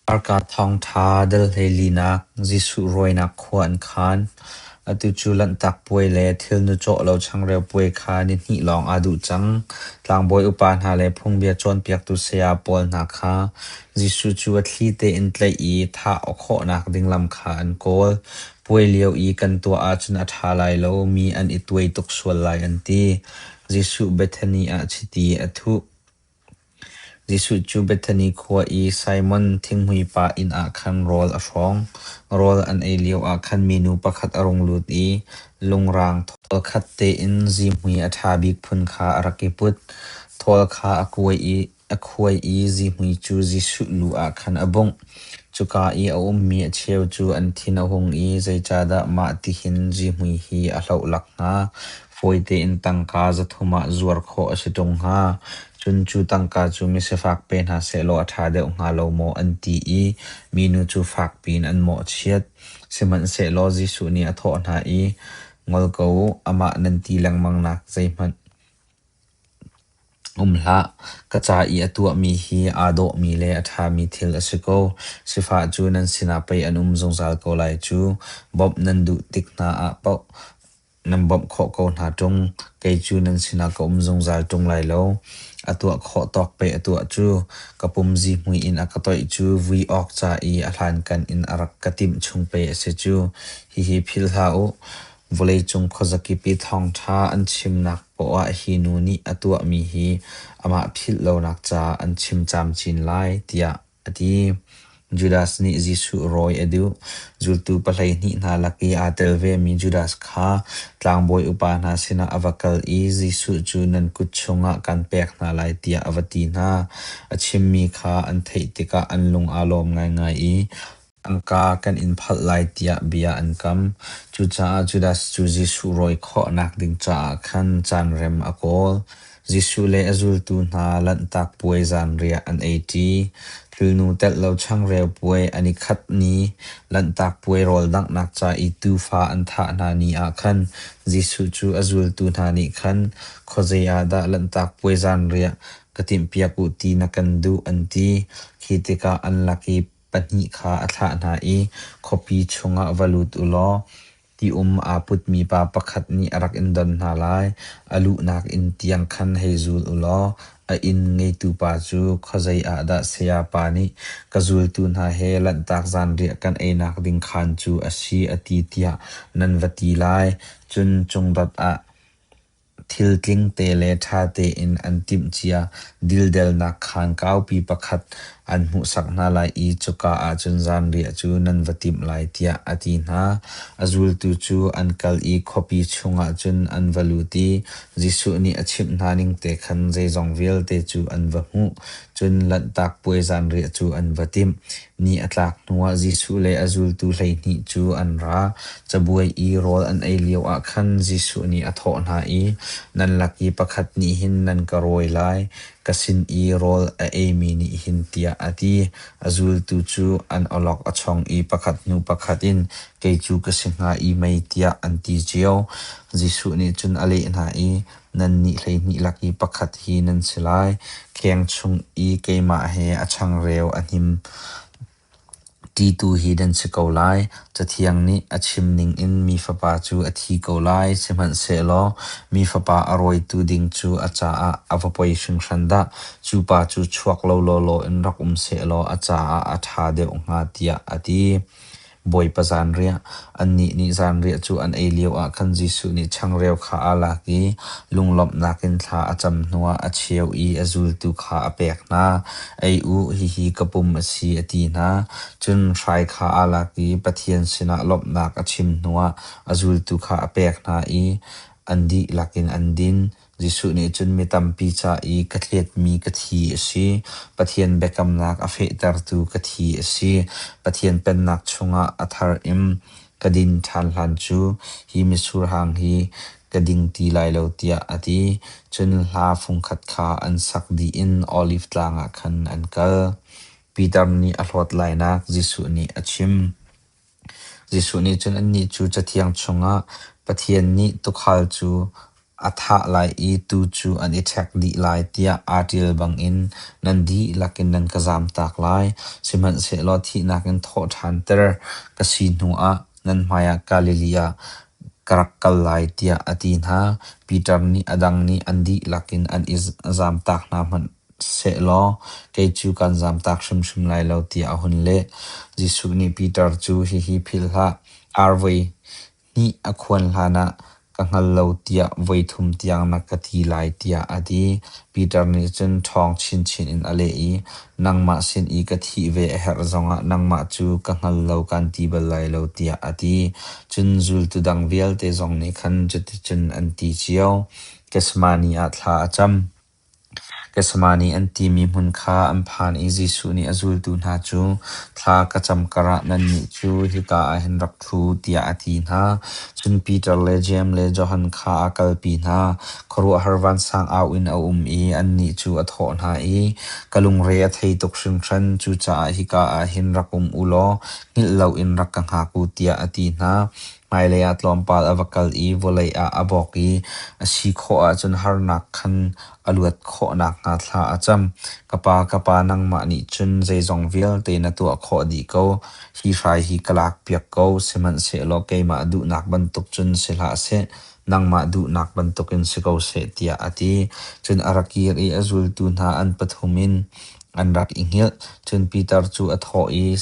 Marka Thawngṭha dal 14nak Jesuh rawinak khua an khaan. Atu cu Lanhtak Puai le thilnu cawh lo changreu puai kha nihnih lawng aa duh cang. Tlangbawi upa hna le phungbia cawnpiaktu saya pawl hna kha Jesuh cu a thli tein tlaih i thah khawhnak ding lam kha an kawl. Puai lio i kan tuah ahcun a ṭha lai lo, mi an i tuai tuk sual lai an ti. Jesuh Bethani ah chiti a thuh. Jesuh cu Bethani khua i Simon thinghmuipa inn ah khan rawl a hrawng. Rawl an ei lioah khan minu pakhat a rung lut i lungrang thawl khat tein zihmui a ṭha bik phun kha a rak i put. Thawl kha a khuai i zihmui cu Jesuh lu ah khan a bungh. Cuka i a ummi a cheu cu an thin a hung i, “Zeicahdah mah tihin zihmui hi a hlohlak hnga? Fawi tein tangka 300 ah zuar khawh a si ṭung hnga. Cun cu tangka cu misifak pe hna sehlaw a ṭha deuh hnga lo maw?” an ti i minu cu fak piin an mawhchiat. Sihmanhsehlaw Jesuh nih a thawh hna i, “Ngol ko u, amah nan ti lengmangnak zeihmanh um hlah. Ka ca i a tuahmi hi aa dawhmi le a ṭhami thil a si ko. Sifah cu nan sinah pei an um zungzal ko lai cu. Bawmh nan duh tik hna ah paoh nan bawmh khawh ko hna ṭung. Kei cu nan sinah ka um zungzal ṭung lai lo. A tuah khawh tawk pei a tuah cu. Ka pum zihmui in a ka toih cu vui awk ca i a hlankan in a rak ka timh chung pei a si cu. Hihi philh hlah u. Vawleicung khuazakip i thawngṭha an chimnak poah ah hi nu nih a tuahmi hi amah philh lonak caah an chim camcin lai, tiah a ti. Judas nih Jesuh rawi a duh. Zultu 12 hna lak i aa tel vemi Judas kha tlangbawi upa hna sinah a va kal i Jesuh cu nan kut chungah kan pek hna lai tiah a va ti hna. A chimmi kha an theih tikah an lung aa lawm ngaingai i tangka kan in phalh lai tiah bia an kam. Cucaah Judas cu Jesuh rawi khawhnak ding caah khan caanrem a kawl. Jesuh le a zultu hna Lanhtak Puai zanriah an eiṭi. Thilnu telh lo changreu puai an i khat ni, Lanhtak Puai rawl danghnak ca i tuufa an thah hna ni ah khan Jesuh cu a zultu hna nih khan, “Khuazei ah dah Lanhtak Puai zanriah ka timhpiak u ti na kan duh?” an ti. Khi tikah an lak i pahnih kha a thlah hna i, “Khuapi chungah va lut u law ti-um aa putmi pa pakhat nih a rak in don hna lai. A luhnak inn tiang khan hei zul u law a inn ngeitupa cu, ‘Khuazei ah dah sayapa nih ka zultu hna he Lanhtak zanriah kan einak ding khaan cu a si,’ a ti tiah nan va ti lai. Cun cungdot ah Thil tlingte le ṭha tein an timhcia dildelnak khaan kaupi pakhat an hmuhsak hna lai i cuka ah cun zanriah cu nan va timh lai,” tiah a ti hna. A zultu cu an kal i khuapi chungah cun an va lut i Jesuh nih a chimh hna ningte khan zeizong vialte cu an va hmuh. Cun Lanhtak Puai zanriah cu an va timh. Ni a tlak hnuah Jesuh le a zultu 12 cu an ra. Cabuai i rawl an ei lioah khan Jesuh nih a thawh hna i, “Nan lak i pakhat nih hin nan ka rawi lai, ka sin i rawl a eimi nih hin,” tiah a ti. A zultu cu an awlok a chong i pakhat hnu pakhat in, “Kei cu ka si hnga i mei,” tiah an ti cio. Jesuh nih cun a leh hna i, “Nannih 12 lak i pakhat hi nan si lai. Kheng chung i keimah he a changreu a hnim ṭitu hi nan si ko lai. Cathiang nih a chim ningin Mi Fapa cu a thi ko lai, sihmanhsehlaw Mi Fapa a rawitu ding cu a caah a va poi hringhran dah! Cu pa cu chuak lo lawlaw in rak um sehlaw a caah a ṭha deuh hnga,” tiah a ti. Bawipa zanriah. Annih nih zanriah cu an ei lioah khan Jesuh nih changreu kha aa lak i lunglawmhnak in thla a cam hnuah a cheu i a zultu kha a pek hna. “Ei u, hihi ka pum a si,” a ti hna. Cun hrai kha aa lak i Pathian sinah lawmhnak a chim hnuah a zultu kha a pek hna i an dihlak in an din. Jesuh nih cun mi tampi ca i ka thletmi ka thi a si, Pathian biakamnak a fehtertu ka thi a si. Pathian Pennak chungah a thar in ka din ṭhan hlan cu hi mitsur hang hi ka ding ti lai lo tiah a ti. Cun hla fungkhat kha an sak dih in Oliv tlang ah khan an kal. Peter nih a hlawt lainak Jesuh nih a chim. Jesuh nih cun annih cu Cathiang chungah Pathian nih tuukhal cu A thah lai i tuu cu an i ṭhek dih lai tiah aa ṭial bangin nan dihlak in nan ka zamtak lai. Sihmanhsehlaw thihnak in thawh ṭhanter ka si hnuah nan hmaiah Galilee ah ka rak kal lai, tiah a ti hna. Peter nih a dang nih an dihlak in an i zamtak hna hmanh sehlaw kei cu kaan zamtak hrimhrim lai lo, tiah a hun leh. Jesuh nih Peter cu, “Hihi philh hlah, ar voi hnih a khuan hlanah ka hngal lo tiah voi thum tiang na ka ti lai,” tiah a ti. Peter nih cun ṭhawng chinchin in a leh i, “Nangmah sin i ka thih ve a herh zongah nangmah cu ka hngal lo kaan ti bal lai lo,” tiah a ti. Cun zultu dang vialte zong nih khan cuticun an ti cio. Gethsemane ah thla a cam. Gethsemane an timi hmun kha an phan i Jesuh nih a zultu hna cu, “Thla ka cam karah nannih cu hika ah hin rak ṭhu,” tiah a ti hna. Cun Peter le Jeim le Johan kha a kalpi hna. Khuaruahhar vansang au in a um i annih cu a thawh hna i, “Ka lungre a thei tuk hringhran, cucaah hika ah hin rak um u law hngilh loin rak ka hngak u,” tiah a ti hna. Hmailei ah tlawmpal a va kal i vawlei ah a bawk i a si khawh ahcun harnak khan a luat khawh nakhnga thla a cam. Ka Pa, ka Pa, nangmah nih cun zeizong vialte na tuah khawh dih ko. Hi hrai hi ka lakpiak ko, sihmanhsehlaw keimah duhnak bantuk cun si hlah seh, nangmah duhnak bantukin si ko seh, tiah a ti. Cun a ra kir i a zultu hna an pathum in an rak i hngilh. Cun Peter cu a thawh i,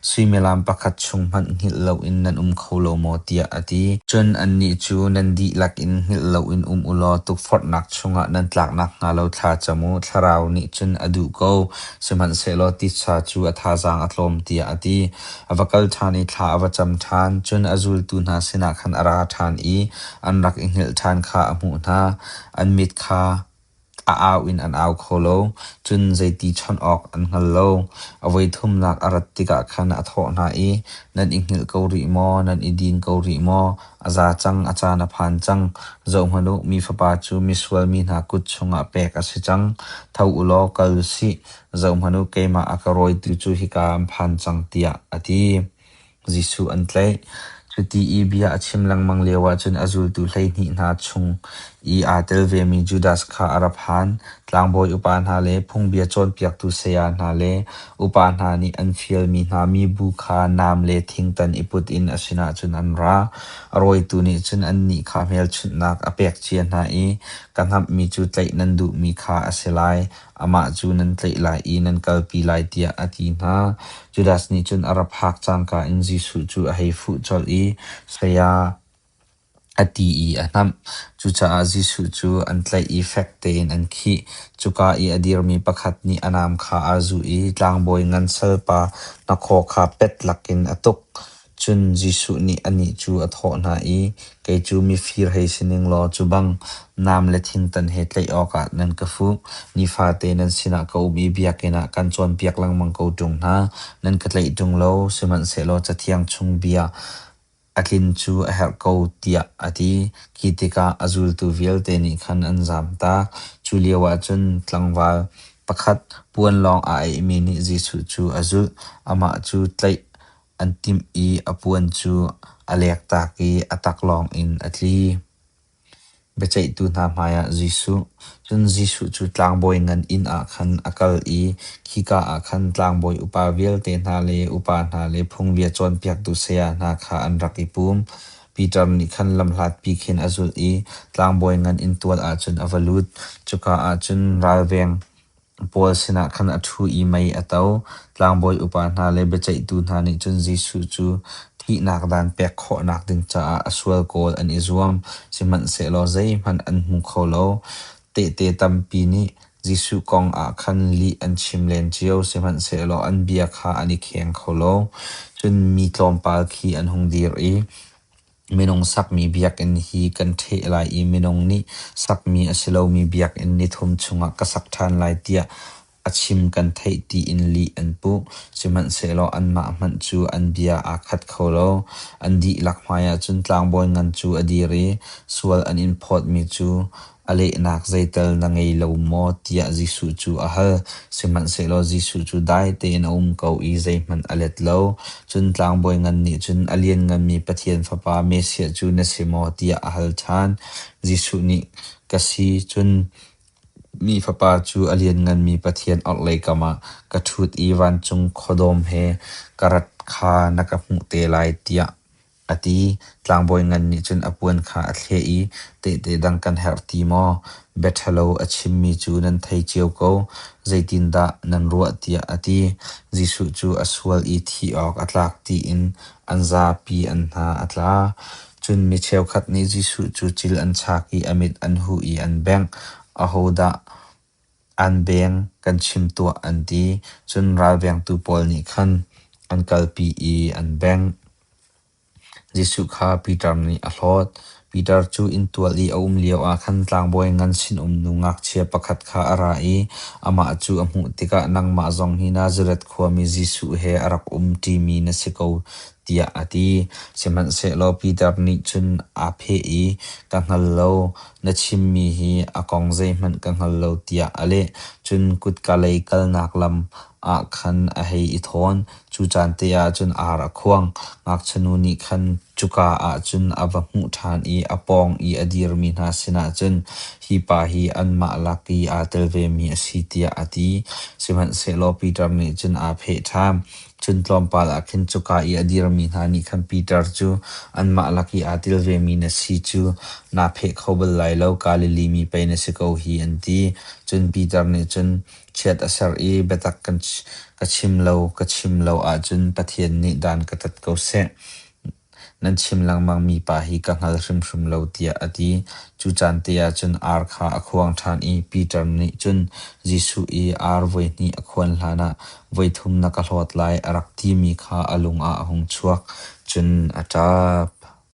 “Suimilam pakhat chung hmanh hngilh loin nan um kho lo maw?” tiah a ti. Cun annih cu, “Nan dihlak in hngilh loin um u law tukforhnak chungah nan tlak nakhnga lo thla cam u. Thlarau nih cun a duh ko, sihmanhsehlaw titsa cu a thazaang a tlawm,” tiah a ti. A va kal ṭhan i thla a va cam ṭhan. Cun a zultu hna sinah khan a ra ṭhan i an rak i hngilh ṭhan kha a hmuh hna. An mit kha a au in an au kho lo, cun zeiti chawnh awk an hngal lo. A voithumnak a rat tikah khan a thawh hna i, “Nan i hngilh ko rih maw? Nan i din ko rih maw? A za cang, a caan a phan cang. Zohhmanh u, Mi Fapa cu misual mi hna kut chungah pek a si cang. Tho u law kal u sih. Zohhmanh u, keimah a ka rawitu cu hika an phan cang,” tiah a ti. Jesuh an tlaih. Cuti i bia a chim lengmang lioah cun a zultu 12 hna chung i aa tel vemi Judas kha a ra phan. Tlangbawi upa hna le phungbia cawnpiaktu saya hna le upa hna nih an fialmi hna mibu kha nam le thingtan i put in a sinah cun an ra. A rawitu nih cun annih kha hmelchunhnak a pek cia hna i, “Ka hnamhmi cu tlaih nan duhmi kha a si lai. Amah cu nan tlaih lai i nan kalpi lai,” tiah a ti hna. Judas nih cun a ra phak cangka in Jesuh cu a hei fuh colh i, “Saya,” a ti i a hnamh. Cucaah Jesuh cu an tlaih i fek tein an khih. Cuka i a dirmi pakhat nih a nam kha aa zuh i tlangbawi ngan salpa hnakhaw kha pet lakin a tuk. Cun Jesuh nih anih cu a thawh hna i, “Kei cu mifir hei si ning law cu bang nam le thingtan he tlaih awkah nan ka fuh. Nifate nan sinah ka um i biakinn ah kan cawnpiak lengmang ko ṭung hna. Nan ka tlaih ṭung lo, sihmanhsehlaw Cathiang chung bia a tlin cu a herh ko,” tiah a ti. Khi tikah a zultu vialte nih khan an zamtak. Cu lioah cun tlangval pakhat puan lawng aa aihmi nih Jesuh cu a zulh. Amah cu tlaih an timh i a puan cu a lektak i a taklawng in a tli. Biaceihtu hna hmaiah Jesuh. Cun Jesuh cu tlangbawi ngan inn ah khan a kal i khika ah khan tlangbawi upa vialte hna le upa hna le phungbia cawnpiaktu saya hna kha an rak i pum. Peter nih khan lamhlatpi khin a zulh i tlangbawi ngan inntual ah cun a va lut. Cuka ah cun ralveng pawl sinah khan a ṭhu i mei a to. Tlangbawi upa hna le biaceihtu hna nih cun Jesuh cu thihnak dan pek khawhnak ding caah a sual kawl an i zuam, sihmanhsehlaw zeihmanh an hmu kho lo. Tehte tampi nih Jesuh kong ah khan lih an chim len cio, sihmanhsehlaw an bia kha an i kheng kho lo. Cun mi tlawmpal khi an hung dir i, Minung sakmi biakinn hi kan ṭheh lai i minung nih sakmi a si lomi biakinn nithum chungah ka sak ṭhan lai tiah a A chim kan theih tiin lih an puh. Sihmanhsehlaw anmah hmanh cu an bia aa khat kho lo. An dihlak hmaiah cun tlangbawi ngan cu a dir i sual an in phawtmi cu a lehnak zeital na ngei lo maw tiah Jesuh cu a hal. Sihmanhsehlaw Jesuh cu dai tein a um ko i zeihmanh a let lo. Cun tlangbawi ngan nih cun a liannganmi Pathian Fapa Messiah cu na si maw tiah a hal ṭhan. Jesuh nih Ka si, cun Mi Fapa cu a liannganmi Pathian orhlei kam ah ka ṭhut i vancung khuadawm he ka rat kha na ka hmuh te lai, tiah a ti. Tlangbawi ngan nih cun a puan kha a thleh i, “Tehte dang kan herh ti maw? Bia ṭhalo a chimmi cu nan thei cio ko. Zeitindah nan ruah?” tiah a ti. Jesuh cu a sual i thih awk a tlak tiin an zapi an hna a tla. Cun mi cheukhat nih Jesuh cu cil an chak i a mit an huh i an bengh. Ahodah an beng kan chim tuah an ti. Cun ralvengtu pawl nih khan an kalpi i an bengh. Jesuh kha Peter nih a hlawt. Peter cu inntual i a um lioah khan tlangbawi ngan sinum nu ngakchia pakhat kha a ra i amah cu a hmuh tikah, “Nangmah zong hi Nazareth khuami Jesuh he a rak um ṭimi na si ko,” tiah a ti. Sihmanhsehlaw Peter nih cun aa pheh i, “Ka hngal lo, na chimmi hi a kong zeihmanh ka hngal lo,” tiah a leh. Cun kutkalei kalnak lam ah khan a hei i thawn. Cu caan te ah cun ar a khuang. Ngakchia nih khan cuka ah cun a va hmuh ṭhan i a pawng i a dirmi hna sinah cun, “Hi pa hi anmah lak i aa tel vemi a si,” tiah a ti. Sihmanhsehlaw Peter nih cun aa pheh ṭhan. Cun tlawmpal ah khin cuka i a dirmi hna nih khan Peter cu, “Anmah lak i aa tel vemi na si cu naa pheh kho bal lai lo, Galilee mi pei na si ko hi,” an ti. Cun Peter nih cun chiat a ser i, “Biatak ka chim lo, ka chim lo ahcun Pathian nih dan ka tat ko seh. Nan chim lengmangmi pa hi ka hngal hrimhrim lo,” tiah a ti. Cu caan te ah cun ar kha a khuang ṭhan i Peter nih cun Jesuh i ar voihnih a khuan hlanah voithum na ka hlawt lai a rak timi kha a lung ah a hung chuak. Cun a ṭap.